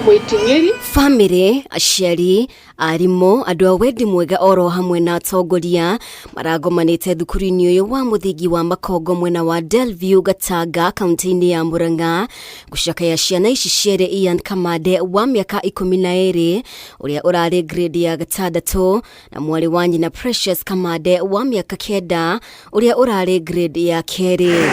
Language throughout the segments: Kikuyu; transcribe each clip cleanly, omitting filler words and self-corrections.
Mwĩting'ĩri. Famĩlĩ, aciari, arimũ, andũ a wendi mwega oro hamwe na atongoria maragomanĩte thukuru-inĩ ũyũ wa mũthingi wa Makongo mwena wa Delview Gatanga kaunti-inĩ ya Murang'a gũcakaya ciana ici cierĩ Ian Kamande wa mĩaka 12 ũrĩa ũrarĩ grade ya gatandatũ na mwarĩ wa nyina Precious Kamande wa mĩaka 9 ũrĩa ũrarĩ grade ya kerĩ.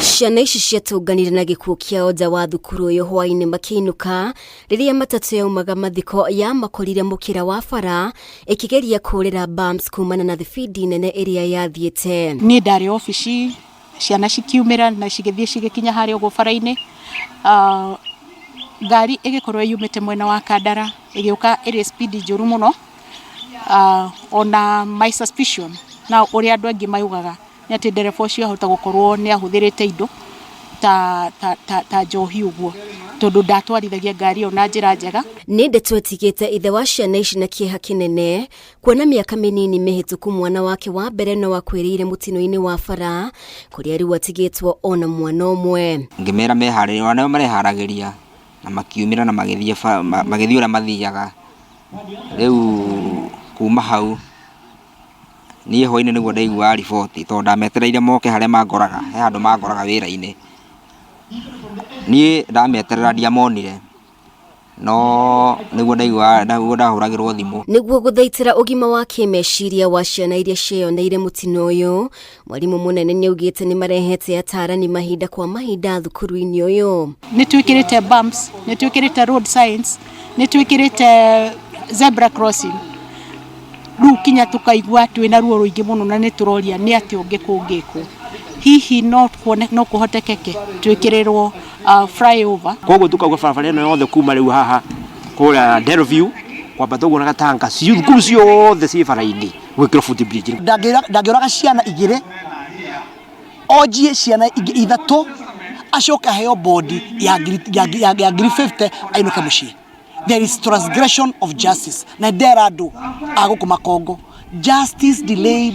Ciana ici ciatũnganire na gĩkuũ kĩao nja wa thukuru ũyũ hwaĩ-inĩ makĩinũka rĩrĩa matatũ yaumaga mathiko ya makorire mũkĩra wa bara ĩkĩgeria kũrĩra bumps kumana na thibindi nene ĩrĩa yathiĩte. Niĩ ndarĩ obici ciana cikiumĩra na cigĩthiĩ cigĩkinya harĩa ũguo bara-inĩ, ngari ĩgĩkorwo yumĩte mwena wa Kandara ĩgĩũka ĩrĩ speed njũru mũno, ona my suspicion na ũrĩa andũ aingĩ maugaga nĩ atĩ ndereba ũcio ahota gũkorwo nĩ ahũthĩrĩte indo ta, ta, ta, ta njohi ũguo, tondũ ndatwarithagia ngari ĩyo na njĩra njega. Nĩ ndeto ĩtigĩte ithe wa ciana ici na kĩeha kĩnene kuona mĩaka mĩnini mĩhĩtũku mwana wake wa mbere no akuĩrĩire mũtino-inĩ wa bara kũrĩa rĩu atigĩtwo ona mwana ũmwe. Ngĩmera meharĩrie, ona nĩo mareharagĩria na makiumĩra na magĩthiĩ magĩthiĩ ũrĩa mathiaga. Rĩu kuma hau niĩ hwainĩ nĩguo ndaiguaga riboti tondũ ndametereire moke harĩa mangoraga, he handũ mangoraga wĩra-inĩ. Niĩ ndameterera ndiamonire. No nĩguo ndaiguaga nĩguo ndahũragĩrwo thimũ. Nĩguo gũthaitĩra ũgima wa kĩmeciria wa ciana iria cieyoneire mũtino ũyũ, mwarimũ mũnene nĩaugĩte nĩmarehete atarani mahinda kwa mahinda thukuru-inĩ ũyũ. Nĩ twĩkĩrĩte bumps, nĩ twĩkĩrĩte road signs, nĩ twĩkĩrĩte zebra crossing, rĩu kinya tũkaigua twĩna ruo rũingĩ mũno na nĩ tũroria nĩ atĩa ũngĩ kũngĩkwo. Hihi no no kũhotekeke twĩkĩrĩrwo flyover? Koguo tukauga barabara ĩno yothe kuma rĩu haha kũrĩa Delview kwambata ũguo na Gatanga thukuru ciothe ciĩ bara-inĩ gwĩkĩrwo foot bridge. Ndangĩũraga ciana igĩrĩ onjie ciana ingĩ ithatũ acoke aheo bondi ya 50,000 ainũke mũciĩ. There is transgression of justice na ndera andũ a gũkũ Makongo, justice delayed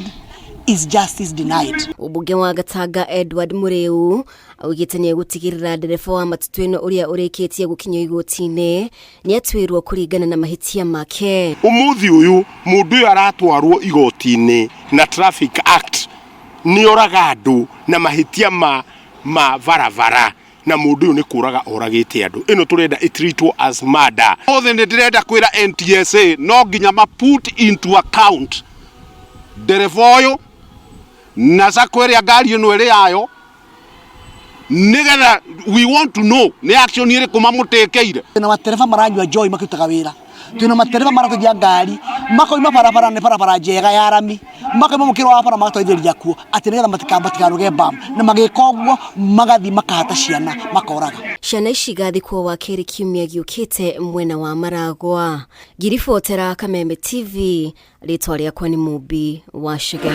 is justice denied. Mũmbunge wa Gatanga Edward Mũrĩu augĩte nĩ egũtigĩrĩra ndereba wa matatu ĩno ũrĩa ũrĩkĩtie gũkinyio igoti-inĩ nĩ atuĩrwo kũringana na mahĩtia make. Ũmũthĩ ũyũ mũndũ ũyũ aratwarwo igoti-inĩ na Traffic Act nĩ oraga andũ na mahĩtia ma ma barabara na mũndũ ũyũ nĩ kũraga oragĩte andũ. Ĩno tũrenda ĩ treatwo as murder. Ũmũthĩ nĩ ndĩrenda kwĩra NTSA no nginya ma put into account ndereba ũyũ na sacco ĩrĩa ngari ĩno ĩrĩ yayo nĩgetha we want to know nĩ action ĩrĩkũ mamũtĩkĩire. Twĩna matereba maranyua njohi makĩrutaga wĩra, twĩna matereba maratwarithia ngari makoima barabara nĩ barabara njega ya rami, makauma mũkĩra wa bara magatwarithĩria kuo atĩ nĩgetha matikarũge bam, na magĩka ũguo magathiĩ makahata ciana makoraga. Ciana ici igathikwo Wakerĩ kiumia gĩũkĩte mwena wa Maragwa. Ngĩribotera Kameme TV, rĩtwa rĩakwa nĩ Mũmbi wa Chege.